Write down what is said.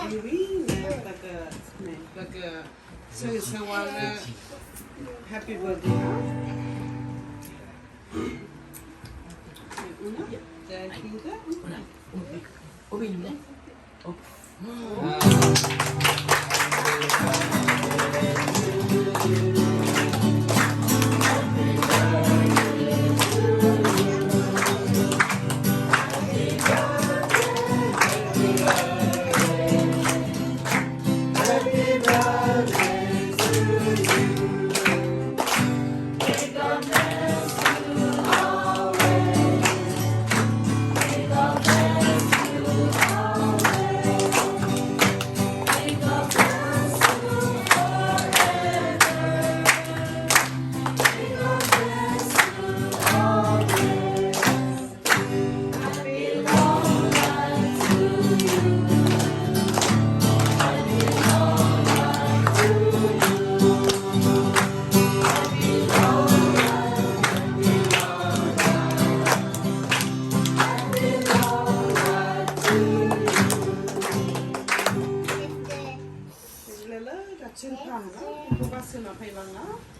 ဝံၤန့ၣ် ပက ပက ဆၢဂ့ၤဆၢဝါလၢ Happy birthday နီၤ. တၢ်ခံက လၢလၢတၢ်ထုကဖၣ်နီၤ, ဖိဘၣ်ဆ့ၣ်နီၤဖဲအံၤလီၤနီၤ.